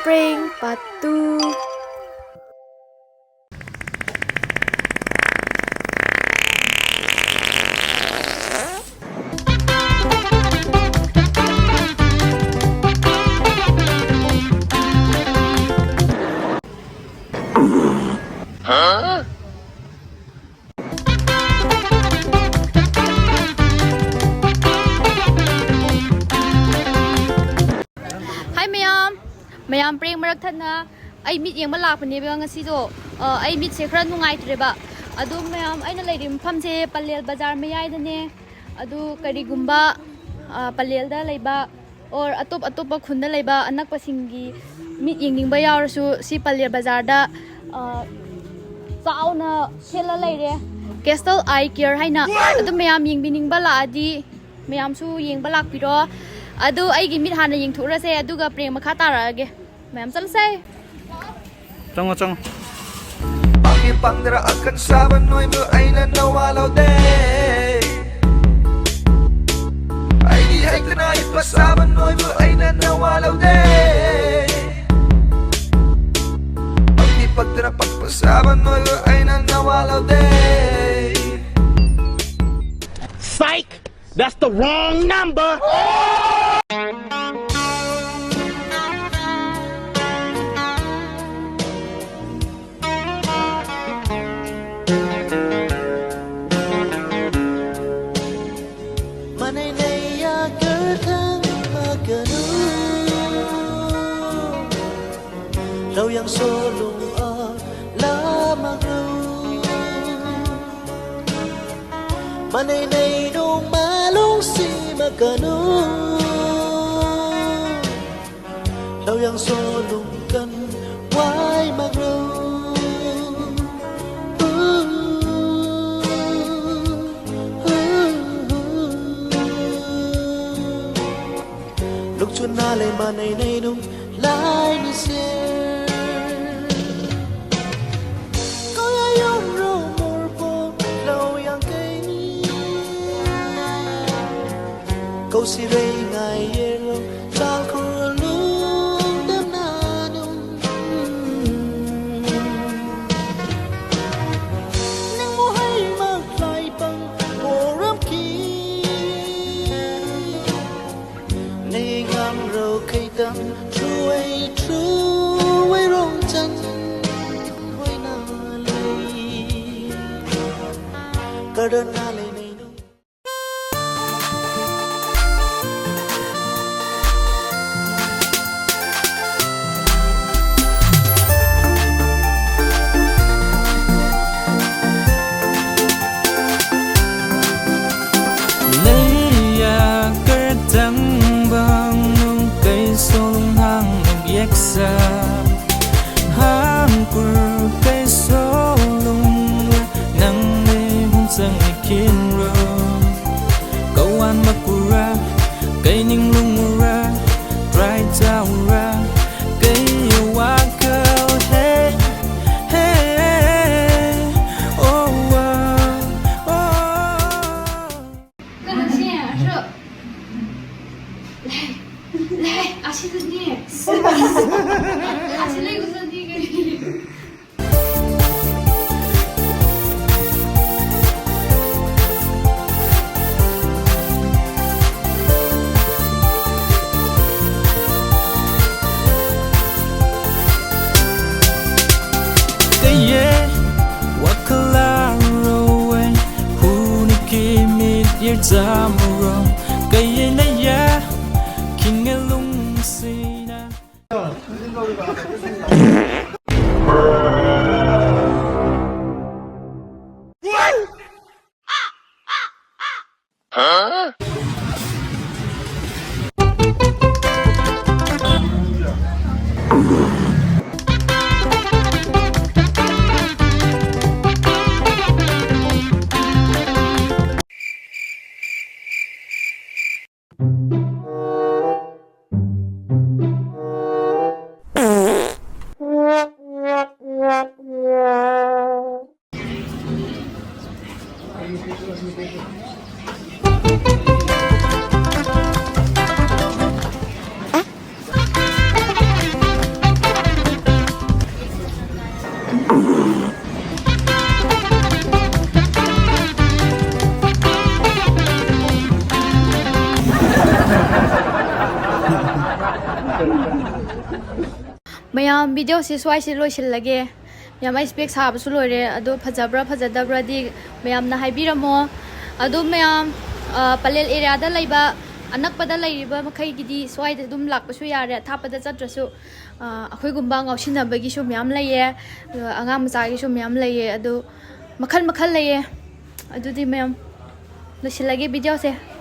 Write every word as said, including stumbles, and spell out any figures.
Prank Part two. Hi ꯃꯌꯥꯝ, ꯃꯌꯥꯝ prank ꯃꯔꯛ ꯊꯠꯅ ꯑꯩ ꯃꯤꯠ ꯌꯦꯡꯕ ꯂꯥꯛꯄꯅꯦꯕ ꯉꯁꯤꯗꯣ꯫ ꯑ, ꯑꯩ ꯃꯤꯠꯁꯦ ꯈꯔ ꯅꯨꯡꯉꯥꯏꯇ꯭ꯔꯦꯕ꯫ ꯑꯗꯣ ꯃꯌꯥꯝ, ꯑꯩꯅ ꯂꯩꯔꯤꯕ ꯃꯐꯝꯁꯦ ꯄꯂꯦꯜ ꯕꯖꯥꯔ ꯃꯌꯥꯏꯗꯅꯦ꯫ ꯑꯗꯨ ꯀꯔꯤꯒꯨꯝꯕ, ꯑ, ꯄꯂꯦꯜꯗ ꯂꯩꯕ or ꯑꯇꯣꯞ ꯑꯇꯣꯞꯄ ꯈꯨꯟꯗ ꯂꯩꯕ ꯑꯅꯛꯄꯁꯤꯡꯒꯤ ꯃꯤꯠ ꯌꯦꯡꯅꯤꯡꯕ ꯌꯥꯎꯔꯁꯨ ꯁꯤ ꯄꯂꯦꯜ ꯕꯖꯥꯔꯗ, ꯑ, ꯆꯥꯎꯅ ꯁꯦꯠꯂ ꯂꯩꯔꯦ, Crystal Eye Care ꯍꯥꯏꯅ꯫ ꯑꯗꯨ ꯃꯌꯥꯝ ꯌꯦꯡꯕꯤꯅꯤꯡꯕ ꯂꯥꯛꯑꯗꯤ ꯃꯌꯥꯝꯁꯨ ꯌꯦꯡꯕ ꯂꯥꯛꯄꯤꯔꯣ꯫ ꯑꯗꯨ ꯑꯩꯒꯤ ꯃꯤꯠ ꯍꯥꯟꯅ ꯌꯦꯡꯊꯣꯛꯎꯔꯁꯦ, ꯑꯗꯨꯒ prank ꯃꯈꯥ ꯇꯥꯔꯛꯑꯒꯦ꯫ ꯃꯌꯥꯝ ꯆꯠꯂꯁꯦ꯫ ꯆꯪꯉꯣ, ꯆꯪꯉꯣ꯫ ꯄꯥꯡꯒꯤ ꯄꯥꯡꯗ꯭ꯔ ꯑꯀꯟ ꯁꯥꯕ ꯅꯣꯏꯕꯨ ꯑꯩꯅ ꯅꯋꯥ ꯂꯧꯗꯦ꯫ ꯑꯩꯗꯤ ꯍꯩꯇꯅ ꯍꯩꯄ ꯁꯥꯕ ꯅꯣꯏꯕꯨ ꯑꯩꯅ ꯅꯋꯥ ꯂꯧꯗꯦ꯫ ꯄꯥꯡꯒꯤ ꯄꯥꯡꯗ꯭ꯔ ꯄꯛꯄ ꯁꯥꯕ ꯅꯣꯏꯕꯨ ꯑꯩꯅ ꯅꯋꯥ ꯂꯧꯗꯦ꯫ Psych! That's the wrong number! Manei nei ya ker thang ma kanu. Lau yang so lung a la ma gru. Manei nei nung ma lung si ma kanu. Lau yang so lung kan wai ma gru. Luk chun na le manei nei nung lai ni se. Ko ya yom ro mor po lau yang kai ni. Ko si rei ngai ye ro chal ko lung dem na. Leiya kertangbang nung kei solung hang nuk yeksa. Hang kur kei solung nang ne hung sang ikin ro. Kawan makura, kei ning lungura, try taura, kei wakel, hey, hey, oh, oh, oh. Kau nak sini, Ashraf? Lai, lai, ashi tu ni. Ashi lai, kau tu ni kau ni. Kaiye, wakala rowe, huni kimit yir tamuro. Kaiye na ya, kingelung sina. ꯃꯌꯥꯝ, video ꯁꯤ ꯁ꯭ꯋꯥꯏꯁꯤ ꯂꯣꯏꯁꯤꯜꯂꯒꯦ꯫ ꯃꯌꯥꯝ, ꯑꯩ ꯏꯁꯄꯦꯛ ꯁꯥꯕꯁꯨ ꯂꯣꯏꯔꯦ꯫ ꯑꯗꯣ ꯐꯖꯕ꯭ꯔꯥ ꯐꯖꯗꯕ꯭ꯔꯥꯗꯤ ꯃꯌꯥꯝꯅ ꯍꯥꯏꯕꯤꯔꯝꯃꯣ꯫ ꯑꯗꯣ ꯃꯌꯥꯝ, ꯑ, ꯄꯂꯦꯜ ꯑꯦꯔꯤꯌꯥꯗ ꯂꯩꯕ, ꯑꯅꯛꯄꯗ ꯂꯩꯔꯤꯕ ꯃꯈꯩꯒꯤꯗꯤ ꯁ꯭ꯋꯥꯏꯗ ꯑꯗꯨꯝ ꯂꯥꯛꯄꯁꯨ ꯌꯥꯔꯦ, ꯑꯊꯥꯞꯄꯗ ꯆꯠꯇ꯭ꯔꯁꯨ꯫ ꯑ, ꯑꯩꯈꯣꯏꯒꯨꯝꯕ ꯉꯥꯎꯁꯤꯟꯅꯕꯒꯤꯁꯨ ꯃꯌꯥꯝ ꯂꯩꯌꯦ, ꯑꯗꯨꯒ ꯑꯉꯥꯡ ꯃꯆꯥꯒꯤꯁꯨ ꯃꯌꯥꯝ ꯂꯩꯌꯦ꯫ ꯑꯗꯨ ꯃꯈꯜ ꯃꯈꯜ ꯂꯩꯌꯦ꯫ ꯑꯗꯨꯗꯤ ꯃꯌꯥꯝ, ꯂꯣꯏꯁꯤꯜꯂꯒꯦ ꯚꯤꯗꯤꯑꯣꯁꯦ꯫